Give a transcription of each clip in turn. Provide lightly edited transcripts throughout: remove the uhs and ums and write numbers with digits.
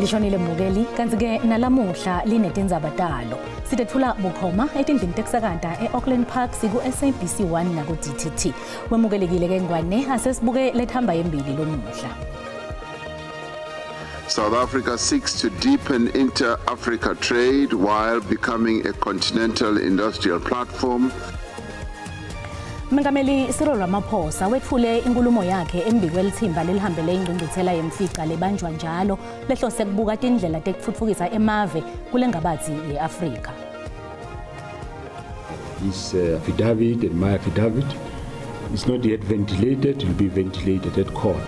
Lishonile mbukeli, kanti-ke nalamuhla linetindzaba talo. Sitetfula bukhoma etindlini tekusakata e-Auckland Park siku-SABC 1 naku-DTT. Wemukelekile-ke Ngwane, asesibuke lethamba embili lomuhla. South Africa seeks to deepen inter-Africa trade while becoming a continental industrial platform. Mengameli Cyril Ramaphosa wetfule inkulumo yakhe embikwelithimba lelihambele ingqungquthela yemfica lebanjwa njalo lehlose kubuka tindlela tekutfutfukisa emave kulengabathi ye-Afrika. His affidavit and my affidavit is not yet ventilated, it will be ventilated at court.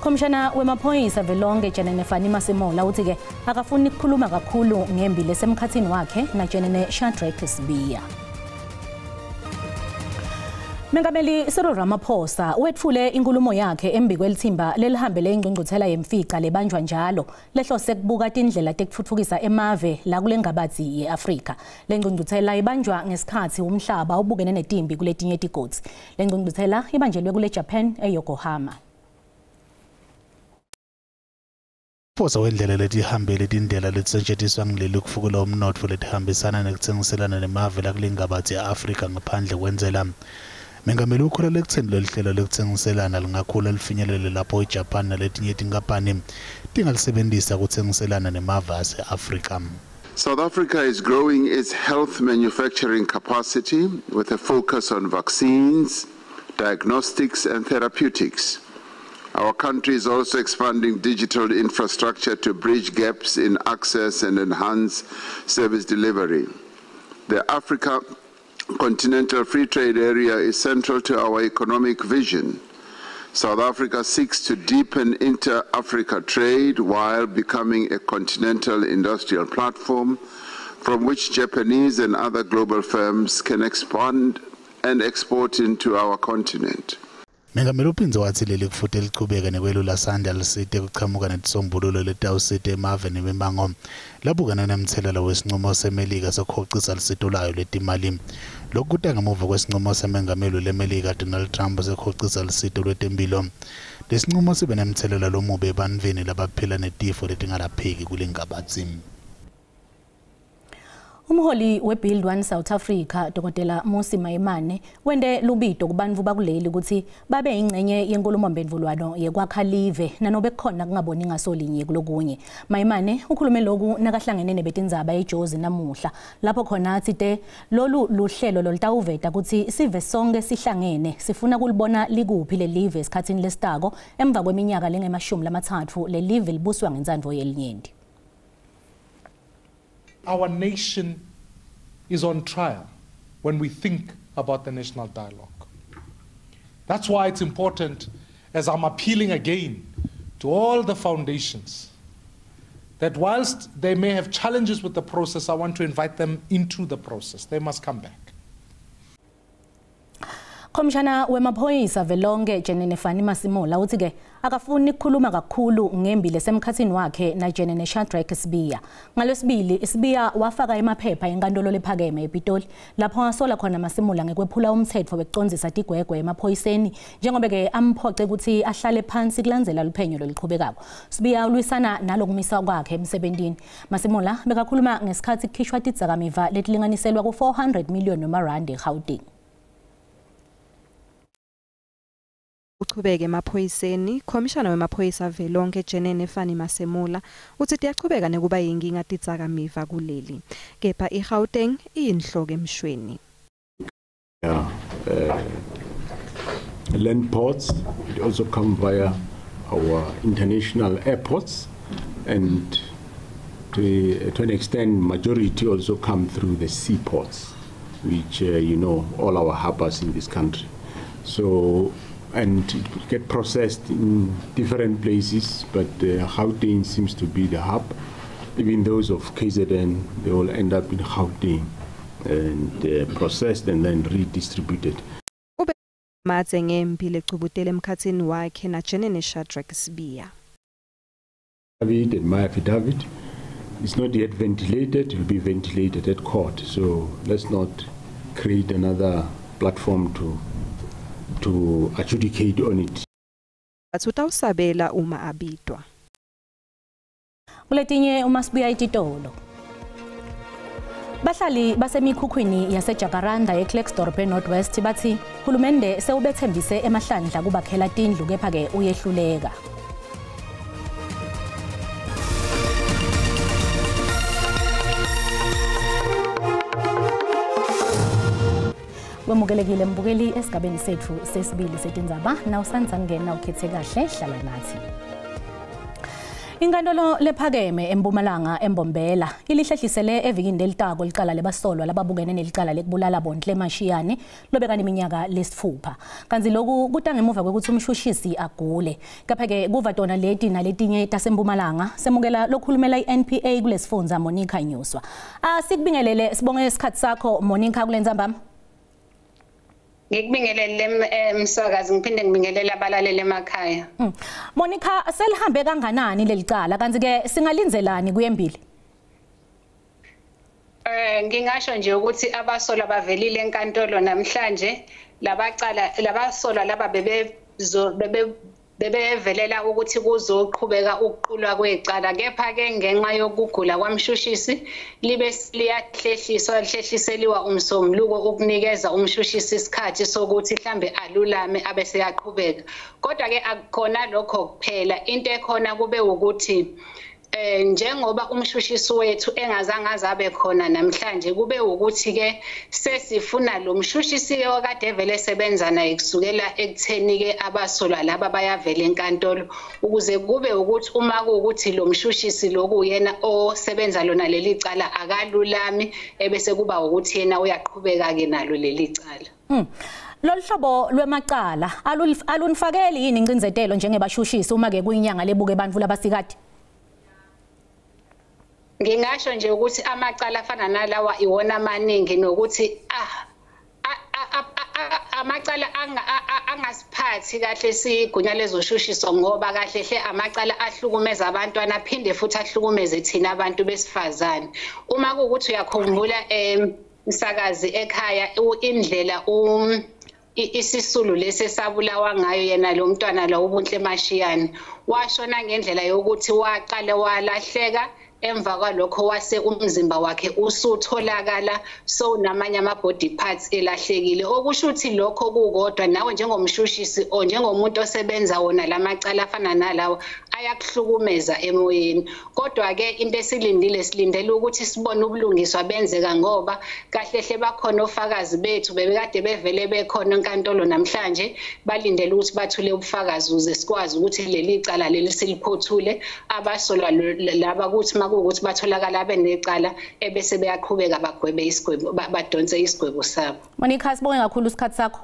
Khomishana wemaphoyisa velonke Jenene Fannie Masemola uthi-ke akafuni ukukhuluma kakhulu ngembi lesemkhathini wakhe naJenene Shadrack Sibiya. Mengameli Cyril Ramaphosa wetfule inkulumo yakhe embikwelithimba lelihambele ingqungquthela yemfica lebanjwa njalo lehlose kubuka tindlela tekutfutfukisa emave la kulengabathi ye-Afrika. Le ngqungquthela ibanjwa ngesikhathi umhlaba ubukene netimbi kuletinye tigodzi. Le ngqungquthela ibanjelwe kule Japan eYokohama. Phosa wendlela letihambele tindlela letisetjentiswa ngileli kufukula umnotfo letihambisana nekutsengiselana nemave lakulengabathi ye-Afrika ngaphandle kwentsela. Mengameli ukholelwa ekutseni lolu hlelo lekutsengiselana lingakhula lifinyelele lapho iJapan naletinye tinkampani tingalisebentisa kutsengiselana nemave ase-Afrika. South Africa is growing its health manufacturing capacity with a focus on vaccines, diagnostics and therapeutics. Our country is also expanding digital infrastructure to bridge gaps in access and enhance service delivery. The Africa Continental Free Trade Area is central to our economic vision. South Africa seeks to deepen inter-Africa trade while becoming a continental industrial platform from which Japanese and other global firms can expand and export into our continent. Mengameli uphindze watsi leli kufute lichubeke nekwelula sandla lisite kuchamuka netisombululo letawusita emave nemimango labukana nemtselela wesincumo seMelika sekuhocisa lusito lwayo lwetimali. Lokhu kuta ngemuva kwesincumo semengameli leMelika Donald Trump sekuhocisa lusito lwetemphilo. Lesincumo sibe nemtselela lomubi ebantfwini labaphila netifo letingalapheki kulengabatsi. Umholi weBuild One South Africa Dr. Mmusi Maimane wente lubito kubantfu bakuleli ukuthi babe ingcenye yenkulumomphendvulwano yekwakha live nanobe kukhona kungaboni ngasolinye kulokunye. Maimane ukhulume loku nakahlangene nebetindzaba eJozi namuhla lapho khona atsite lolu luhlelo lolutawuveta kutsi sive sonke sihlangene sifuna kulibona likuphi lelive esikhatsini lesitako emva kweminyaka lengemashumi lamatsatfu lelive libuswa ngentsandvo yelinyenti. Our nation is on trial when we think about the national dialogue. That's why it's important, as I'm appealing again to all the foundations, that whilst they may have challenges with the process, I want to invite them into the process. They must come back. Khomishana wemaphoyisa velonke Jenene Fannie Masemola uthi ke akafuni ukukhuluma kakhulu ngembi lesemkhathini wakhe na Jenene Shadrack Sibiya. Ngalwesibili Sibiya wafaka emaphepha enkantolo lephakeme ePitoli lapho asola khona Masemola ngekwephula umthetho wekucondzisa tigwegwe emaphoyiseni njengoba ke amphoce ukuthi ahlale phansi kulandzela luphenyo loluqhubekako. Sibiya ulwisana nalokumisa kwakhe emsebentini. Masemola bekakhuluma ngesikhathi kukhishwa tidzakamiva letilinganiselwa ku-400 million rand eGauteng. Uchubeke emaphoyiseni, khomishana wemaphoyisa velonke Jenene Fannie Masemola utsi tiyachubeka nekuba yinkinga tidzakamiva kuleli, kepha iGauteng iyinhloko emshweni. Land ports, it also come via our international airports, and to an extent majority also come through the seaports, which all our harbors in this country. So, and it get processed in different places, but Gauteng seems to be the hub. Even those of KZN, they will end up in Gauteng and processed and then redistributed. Matse ngempi lecubutele emkhatsini wakhe naJenene Shadrack Sibiya. Affidavit and my affidavit is not yet ventilated, it will be ventilated at court. So let's not create another platform to adjudicate on it. Atsi utawusabela uma abitwa. Kuletinye uma sibuya ititolo. Bahlali basemikhukhwini yaseJacaranda eKlerksdorp eNorth West bathi hulumende sewubethembise emahlandla kubakhela tindlu kepha-ke uyehluleka. Wemukelekile mbukeli esigabeni sethu sesibili setindzaba nawusanza ngena ukhethe kahle hlala nathi. Inkantolo lephakeme eMpumalanga eMbombela ilihlehlisele evikini lelitako licala lebasolwa lababukene nelicala lekubulala Bontle Mashiyane lobekane iminyaka lesitfupha. Kanti loku kuta ngemuva kwekutsi umshushisi agule. Kepha-ke kuva tona leti naletinye taseMpumalanga semukela lokhulumela i-NPA kulesifundza Monica Nyuswa. Asikubingelele sibonge isikhathi sakho Monica kulentsambama. Ngikubingelele msakazi ngiphinde ngibingelele abalaleli emakhaya. Monica, selihambe kanganani lelicala kanti ke singalindzelani kuyembili? Ngingasho nje ukuthi abasolwa bavelile enkantolo namhlanje labacala labasolwa laba bebevelela ukuthi kuzoqhubeka ukuqulwa kwecala kepha ke ngenxa yokugula kwamshushisi libe liyahlehliswa lihlehliseliwa umsombuluko ukunikeza umshushisi isikhathi sokuthi mhlambe alulame abese yaqhubeka. Kodwa ke akukhona lokho kuphela, into ekhona kube ukuthi njengoba umshushisi wethu engazange azabe khona namhlanje kube ukuthi ke sesifuna lo mshushisi ke okade vele sebenza naye kusukela ekutheni ke abasolwa laba bayavela enkantolo ukuze kube ukuthi uma kuwukuthi lo mshushisi lokuyena osebenza lona leli cala akalulami ebese kuba ukuthi yena uyaqhubeka ke nalo leli cala. Lolu hlobo lwemacala alunifakeli yini incinzetelo njengebashushisi uma ke kuyinyanga lebuke abantu labasikade? Ngingasho nje ukuthi amacala afana nalawa iwona amaningi nokuthi amacala angasiphathi kahle sigunya lezoshushiso ngoba kahle hle amacala ahlukumeza abantwana aphinde futhi ahlukumeze thina abantu besifazane. Uma kuwukuthi uyakhumbula msakazi ekhaya indlela isisulu lesi esabulawa ngayo yena lo mntwana lo uBontle Mashiyane washona ngendlela yokuthi waqale walahleka emva kwalokho wase umzimba wakhe usutholakala so namanye ama body parts elahlekile, okusho ukuthi lokho kukodwa nawe njengomshushisi o njengomuntu osebenza wona lamacala afana nalawo ayakuhlukumeza emoyeni. Kodwa ke into esilindile silindele ukuthi sibone ubulungiswa benzeka ngoba kahle hle bakhona ofakazi bethu bebekade bevele bekhona enkantolo namhlanje balindele ukuthi bathule ubufakazi ukuze sikwazi ukuthi leli cala leli siliphothule abasolwa laba ukuthi makuwukuthi batholakala benecala ebese beyaqhubeka bagwebe isigwebo badonse isigwebo sabo. Monica, sibonge kakhulu isikhathi sakho.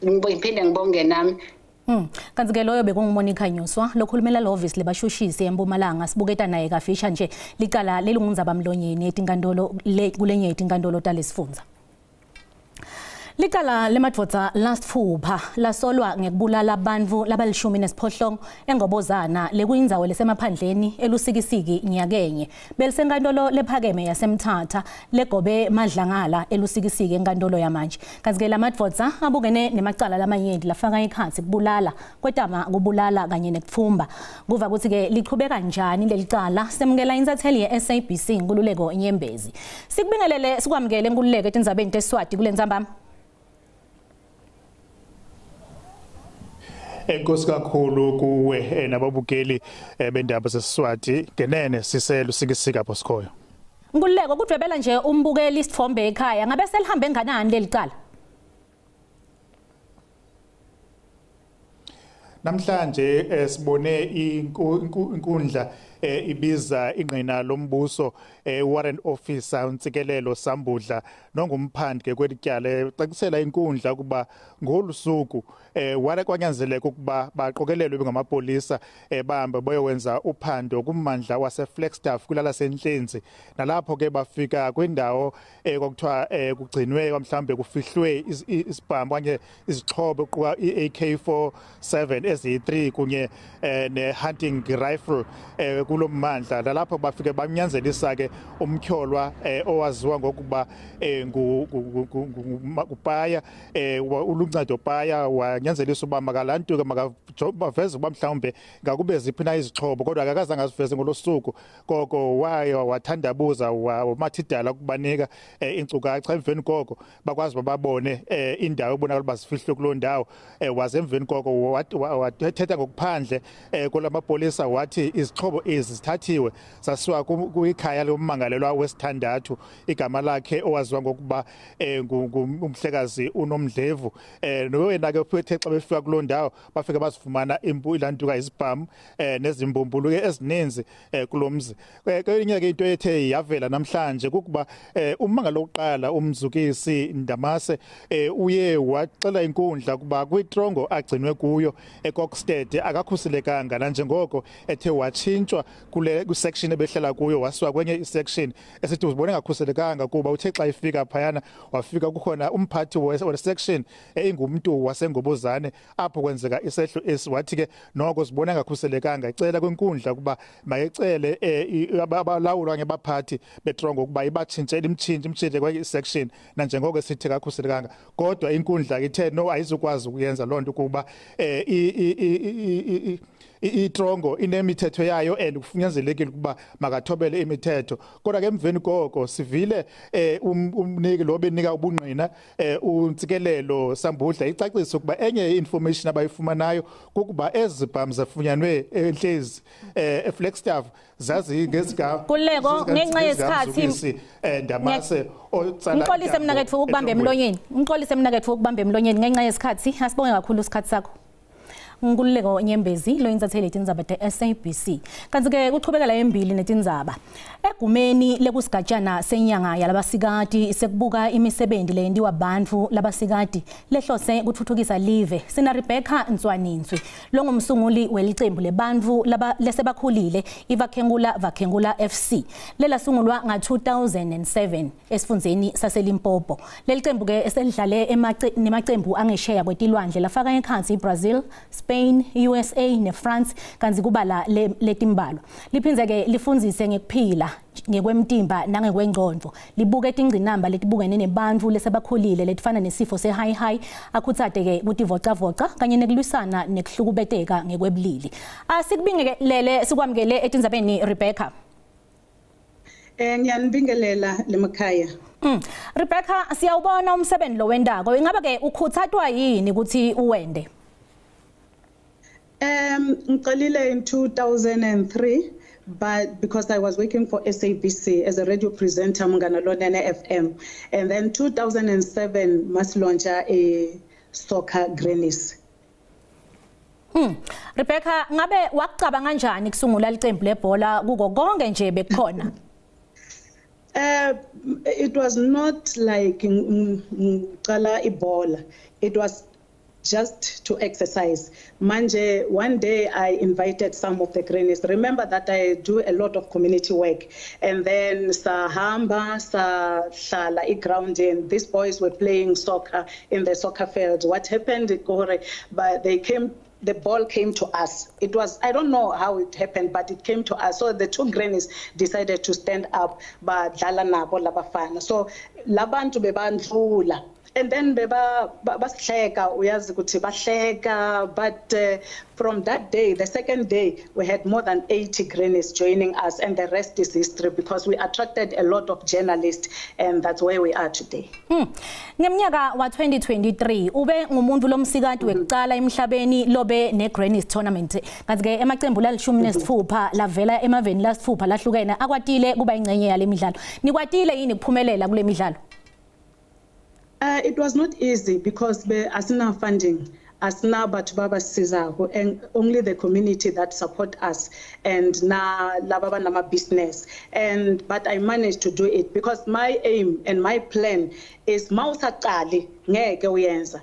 Ngiphinde ngibonge nami. Kanti ke loyo bekunguMonica Nyuswa lokhulumela lehhovisi lebashushisi eMpumalanga sibuketa naye kafisha nje licala lelungundzaba mlonyeni etinkantolo kulenye etinkantolo talesifundza. Licala lemadvodza lasitfupha lasolwa ngekubulala abantu labalishumi nesiphohlongo eNgobozana lekuyindzawo lesemaphandleni eLusikisiki nyakenye belisenkantolo lephakeme yaseMthatha legobe Madlangala eLusikisiki enkantolo yamanje. Kanti ke lamadvodza abukene nemacala lamanyenti lafaka ikhatsi kubulala kwetama kubulala kanye nekutfumba. Kuva kutsi ke lichubeka njani lelicala semukela insatheli ye-SABC Nkululeko Nyembezi. Sikubingelele sikwamukele Nkululeko etindzabeni teSwati kulentsambama. Enkosi kakhulu kuwe nababukeli bendaba zeSiswati ngenene siseLusikisiki apho sikhoyo. Nkululeko, kudwebela nje umbukeli isithombe ekhaya ngabe selihambe nganani lelicala? Namhlanje sibone inkundla ibiza ingqina lombuso warrant officer uNtsikelelo Sambudla nongumphandi ke kwelityala ecacisela inkundla ukuba ngolusuku ware kwanyanzeleka ukuba baqokelelwe bengamapolisa bahambe bayowenza uphando kummandla waseFlagstaff kulala seNhlenzi, nalapho ke bafika kwindawo kwakuthiwa kugcinwe mhlawumbe kufihlwe isibhamu kanye izixhobo kuquka i-AK47 eziyi-3 kunye ne-hunting rifle Kulo mmandla lalapho bafike bamnyanzelisa ke umtyholwa owaziwa ngokuba ngupaya, uluncedo Paya, wanyanzelisa uba makalantuke, makaveze ukuba mhlawumbe ngakube ziphi na izixhobo, kodwa akakazange aziveze ngolosuku. Koko waye wathandabuza, wamathidala ukubanika iinkcukacha. Emveni koko bakwazi babone indawo ebonakala uba zifihlwe kuloo ndawo. Waze emveni koko wathetha ngokuphandle kulamapolisa, wathi izixhobo ezi zithathiwe zasiwa kwikhaya lommangalelwa wesithandathu, igama lakhe owaziwa ngokuba ngumhlekazi uNomdlevu. Noyena ke uthe xa befika kuloo ndawo bafike bazifumana ilantuka izibhamu nezimbumbulu ke ezininzi kulo mzi. Kwenye ke into ethe yavela namhlanje kukuba ummangalo wokuqala, uMzukisi Ndamase, uye waxela inkundla kuba kwitrongo agcinwe kuyo eKokstad akakhuselekanga, nanjengoko ethe watshintshwa kule kwisection ebehlala kuyo wasiwa kwenye isection, esithi uzibone engakhuselekanga kuba uthe xa ifika phayana wafika kukhona umphathi we-section ingumntu waseNgobozane apho kwenzeka isehlo esi. Wathi ke noko zibona engakhuselekanga, icela kwinkundla ukuba mayicele abalawulwa okanye abaphathi betrongo ukuba ibatshintshe, imtshintshe, imtshintshe kwenye isection, nanjengoko esithi akakhuselekanga. Kodwa inkundla ithe no, ayizukwazi ukuyenza loo nto kuba itrongo inemithetho yayo and kufunyanzelekile ukuba makathobele imithetho. Kodwa ke emveni koko sivile umniki lo benika ubungqina, uNtsikelelo Sambudla, icacisa ukuba enye information abayifumanayo kukuba ezi zibhamu zafunyanwe enhlezi eFlagstaff zazingezika Kuleko, ngenxa yesikhathi Ndamase otsala. Ngixolise mnaketfu ukubamba emlonyeni. Ngixolise mnaketfu ukubamba emlonyeni ngenxa yesikhathi. Asibonge kakhulu isikhathi sakho. Nkululeko Nyembezi lo intatheli yetindzaba te-SABC. Kanti ke kuchubekela embili netindzaba. Egumeni lekusigatshana senyanga yalabasikati sekubuka imisebenzi leyentiwa bantfu labasikati lehlose kutfutfukisa live. Sina Rebecca Ntswaninzwi longumsunguli welicembu lebantfu laba lesebakhulile iVakhengula Vakhengula FC lelasungulwa nga-2007 esifundzeni saseLimpopo. Leli cembu ke eselidlale nemacembu angesheya kwetilwandle lafaka ekhatsi iBrazil, Spain, USA neFrance, kanti kubala letimbalwa. Liphindze ke lifundzise ngekuphila ngekwemtimba nangekwengcondvo, libuke tingcinamba letibukene nebantfu lesebakhulile letifana nesifo se-high high, akhutsate ke kutivocavoca kanye nekulwisana nekuhlukubeteka ngekwebulili. Asikubingelele, sikwamukele etindzabeni, Rebecca. Ngiyanibingelela lemakhaya. Rebecca, siyawubona umsebenzi lo wendako. Ingabe ke ukhutsatwa yini ukuthi uwende? Ngiqalile in 2003, but because I was working for SABC as a radio presenter, Munghana Lonene FM, and then 2007 masilauncha a soccer grannies. Rebecca, ngabe wakucabanga kanjani kusungula licembu lebhola kuko konke nje bekukhona? It was not like ngiqala ibhola. It was just to exercise. Manje, one day I invited some of the grannies. Remember that I do a lot of community work. And then sahamba, sahlala ground and these boys were playing soccer in the soccer field. What happened, Gore, but they came, the ball came to us. It was, I don't know how it happened, but it came to us. So the two grannies decided to stand up, badlala nabo labafana. So labantu bebandlula. And then beba basihleka, uyazi ukuthi bahleka, but from that day, the second day, we had more than 80 grannies joining us, and the rest is history because we attracted a lot of journalists, and that's where we are today. Ngeminyaka wa-2023 ube ngumuntu lomsikati wekucala emhlabeni lobe ne-Grannies tournament. Kanti ke emacembu lalishumi nesitfupha lavela emaveni lasitfupha lahlukene akwatile kuba ingcenye yale midlalo. Nikwatile yini kuphumelela kule midlalo? It was not easy because be asina funding, asina batho ba ba sizako, and only the community that support us and na laba banama business, and but I managed to do it because my aim and my plan is mawusaqali ngeke uyenza.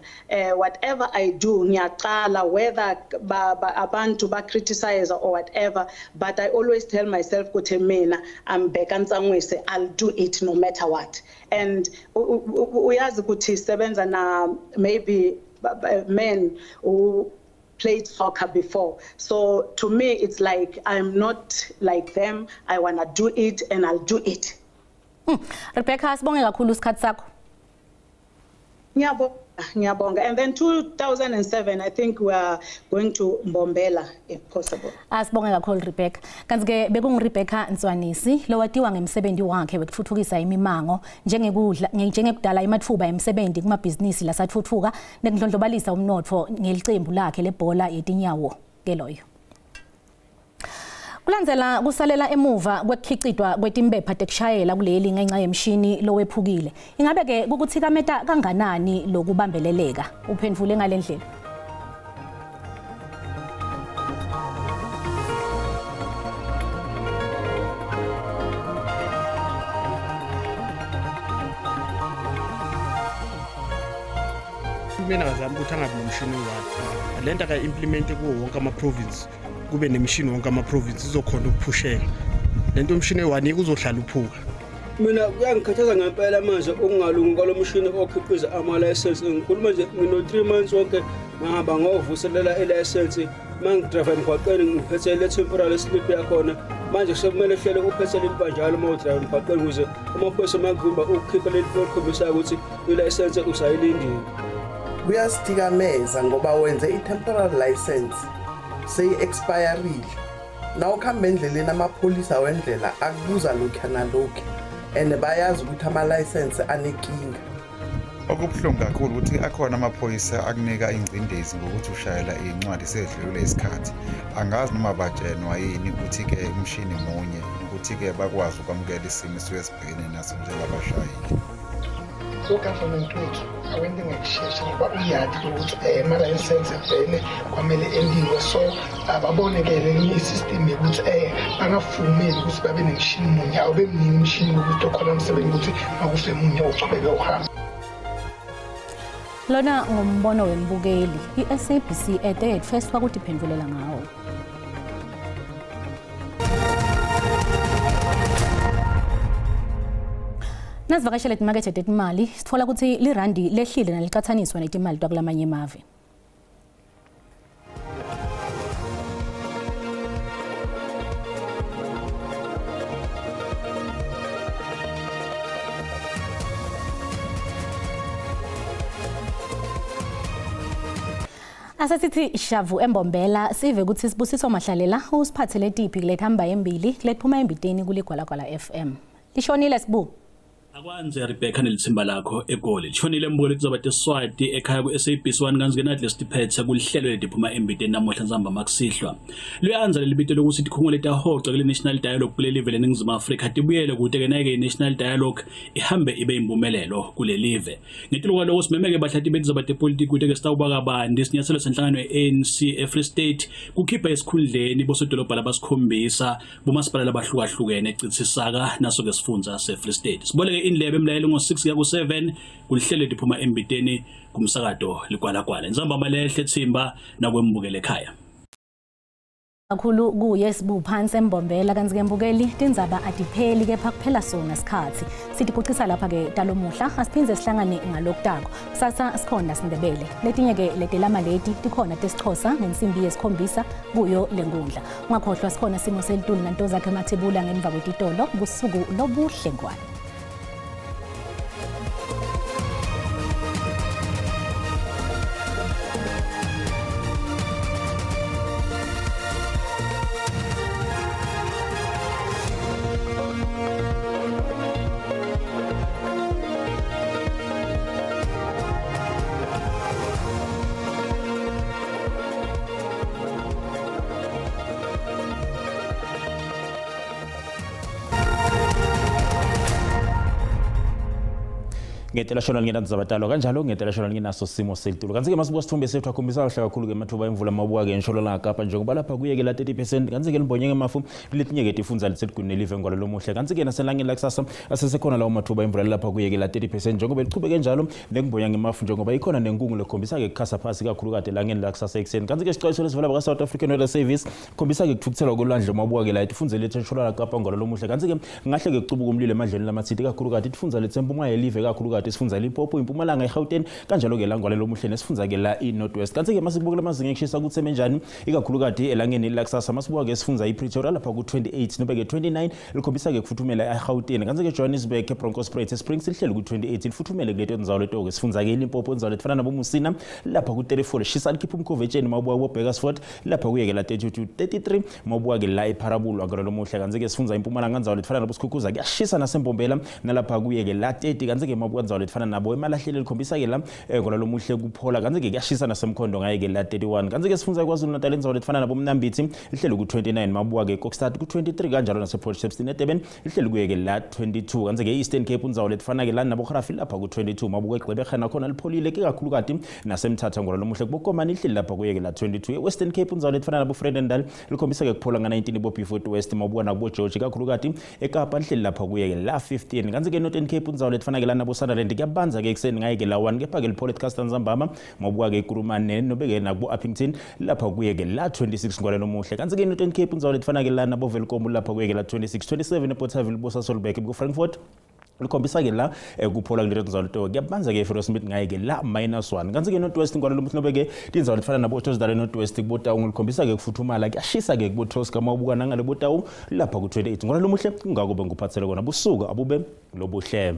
Whatever I do, ngiyaqala, whether abantu ba criticize or whatever, but I always tell myself ukuthi mina I'm Bheka Ntsanwisi, I'll do it no matter what. And uyazi ukuthi sebenza na maybe men who played soccer before. So to me, it's like, I'm not like them. I want to do it and I'll do it. Rebecca, sibonge kakhulu isikhathi sakho. Ngiyabonga. And then 2007, I think we are going to Mbombela, if possible. Asibonge kakhulu Rebecca. Kanti ke bekungu Rebecca Ntsoanisi lowatiwa ngemsebenzi wakhe wekuthuthukisa imimango njengekudla njengekudala imatfuba emsebenzi kumabhizinisi lasathuthuka nekundlondlobalisa umnotfo ngelicembu lakhe lebhola yetinyawo ke loyo. Kulandzela kusalela emuva kwekukhicitwa kwetimpepha tekushayela kuleli ngenxa yemshini lowephukile. Ingabe ke kukuthikameta kanganani lokubambeleleka? Uphendvule ngalendlela. Mina ngazama ukuthi angabi nomshini wakhe. Lento aka implement kuwo wonke ama province. Kube nemishini wonke ama province izokhona ukuphushela lento umshini ewanika uzohlala uphuka. Mina kuyangikhathaza ngempela manje ukungalungi kwalomshini okhiqiza ama license. Ngikhuluma nje ngino 3 months wonke ngihamba ngovuselela i license, mangidrive emgwaqeni ngiphethe le temporary slip yakhona. Manje sekumele hlele uphethe limpanjalo uma udrive emgwaqeni ukuze amaphoyisa makuvimba ukukhipha leli likhombisa ukuthi i license usayilindile. Kuyasithikameza ngoba wenze i temporary license seyi-expirile. Nawukuhamba endleleni amapholisa wendlela akubuza lokhu nalokhu and bayazi ukuthi ama-license anenkinga. Okubuhlungu kakhulu ukuthi akhona amaphoyisa akunika ingcindezi ngokuthi ushayela incwadi sedlule isikhathi. Angazi noma batshenwa yini ukuthi-ke umshini munye ukuthi-ke bakwazi ukwamukela isimo esuke sibhekene naso njengabashayeli. Ugovernment wethu awente ngekushesha ngoba uyati ukuthi ama-license vele kwamele endiwe, so ababonekele enye isystem yokuthi bangavumeli ukuthi babe nemishini munye, awube mningi imishini ukuthi okhona umsebenzi ukuthi makufe munye uchubeke uhambe. Lona ngumbono wembukeli i-SABC ete first wakuthi phendvulela ngawo. Nasivakashele timakethe tetimali sitfola kutsi lirandi lehlile nalicatsaniswa netimali takulamanye emave. Asasithi shavu eMbombela sive kutsi Sibusiso Mahlalela usiphathele tiphi kulethamba embili kulephuma embiteni kuligwalagwala FM. Lishonile Sibu. Akwanze Rebecca nelithimba lakho eGoli. Lishonile mbukeli kuzoba teswati ekhaya ku-SABC 1 kanzi ke lesiphethe kulihlelo lediphuma embiteni namuhla nzamba makusihlwa. Luyanza lelibito lokuthi tikhungo letahoca kule National Dialogue kuleli live leNingizimu Afrika tibuyele kude ke nake i-National Dialogue ihambe ibe impumelelo kuleli live. Ngetulu kwaloko simemeke bahlati bethu tepolitiki kude ke sitawuba kabanti isinyathelo senhlangano ye-ANC eFree State kukhipha esikhundleni bosodolobha labasikhombisa bomasipala labahlukahlukene eCitsisaka naso ke sifundza seFree State. Siboleke indlebe emlayelo ngo6 kuya ku7 kulihlelo liphuma embiteni kumsakato ligwalagwala. Nzamba malehle thimba nakwembukele ekhaya. Kakhulu kuye Sibu phansi eMbombela kanti ke mbukeli tindzaba atipheli kepha kuphela sona sikhathi. Sithi kucisa lapha ke talomuhla asiphinze sihlangane ngalokutako. Kusasa sikhona siNdebele. Letinye ke letelama leti tikhona tesixhosa ngensimbi yesikhombisa kuyo lenkundla. Ungakhohlwa sikhona simo selitulu nanto zakhe Mathebula ngemva kwetitolo kusuku lobuhle ngwane. Ngetelashona lingenandzaba talo kanjalo ngetelashona lingenaso simo selitulu. Kanti ke masibuka sithombe sethu akhombisa kahle kakhulu ke amathuba emvula mabuka ke entshonalanga Kapa njengoba lapha kuyekela 30% kanti ke limbonye ngemafu letinye ke tifundza liseligwini nelive ngwalo lomuhle. Kanti ke naselangeni lakusasa asesekhona lawo mathuba emvula lapha kuyekela 30% njengoba lichubeke njalo nekumbonya ngemafu njengoba ikhona nenkungu lekhombisa ke kukhasa phasi kakhulu kade langeni lakusasa ekuseni. Kanti ke sicwayiso lesivela baka South African Weather Service khombisa ke kuthukuthela kolwandle mabuka ke la tifundza lethu entshonalanga Kapa ngwalo lomuhle. Kanti ke ngahle ke kucubuka umlilo emadleni lamathiti kakhulu kade tifundza lethemba uma yelive kakhulu ikakhulukati esifundza Limpopo, iMpumalanga, eGauteng, kanjalo-ke la ngwalelo muhle nesifundza-ke la i-North West. Kanti-ke masibuka amazinga ekushisa kutsi emenjani ikakhulukati elangeni lakusasa, masibuka-ke sifundza iPretoria lapha ku-28 nobe-ke 29 likhombisa-ke kufuthumela eGauteng. Kanti-ke Johannesburg, eBronkhorstspruit, eSprings lihleli ku-28 lifuthumele kuleto ndzawo leto-ke. Sifundza-ke iLimpopo, indzawo letifana naboMusina lapha ku-34 lishisa likhipha umkhovu etsheni. Mawubuka kubo-Bakersford lapha kuye-ke la 32 33, mawubuka-ke la ePharabulwa ngalo lomuhle. Kanti-ke sifundza iMpumalanga, ndzawo letifana naboSkhukhuza kuyashisa naseMbombela nalapha kuye-ke la 30. Kanti-ke mawubuka ndzawo letifana nabo eMalahleni likhombisa-ke la ngalo lomuhle kuphola. Kanti-ke kuyashisa naseMkhondo ngaye-ke la 31. Kanti-ke sifundza KwaZulu Natal, indzawo letifana nabomnambithi lihleli ku-29, mawubuka-ke Kokstad ku-23, kanjalo nasePort Shepstone eDurban lihleli kuye-ke la 22. Kanti-ke i-Eastern Cape, indzawo letifana-ke la naboHrafi lapha ku-22, mawubuka eGqeberha nakhona lipholile ke kakhulukati naseMthatha ngolo lomuhle kubokomani lihleli lapha kuye-ke la 22. E-Western Cape, indzawo letifana nabo-Vredendal likhombisa-ke kuphola nga-19, bo-Beaufort West, mawubuka nakubo-George kakhulukati eKapa lihleli lapha kuye-ke la 15. Kanti-ke Northern Cape, indzawo letifana-ke la nabo-Sutherland kuyabanza-ke ekuseni ngaye-ke la 1, kepha-ke liphole eCaster Nzambama, mawubuka-ke eKurumane nobe-ke nakubo-Upington lapha kuye-ke la 26 ngwalelo muhle. Kanti-ke Northern Cape, indzawo letifana-ke la nabo-Welkom lapha kuye-ke la 26 27, ePorterville, boSasolburg, bo-Frankfort likhombisa-ke la kuphola kuleto ndzawo leto. Kuyabanza-ke eFerosmith ngaye-ke la -1. Kanti-ke North West ngwalo lomuhle nobe-ke tindzawo letifana nabo-Ottosdal North West, kuboTaung likhombisa-ke kufuthumala, kuyashisa-ke kuboTroska, mawubuka nangale boTaung lapha ku-28 ngwalo lomuhle. Kungako bengikuphathele kona. Busuku abube lobuhle.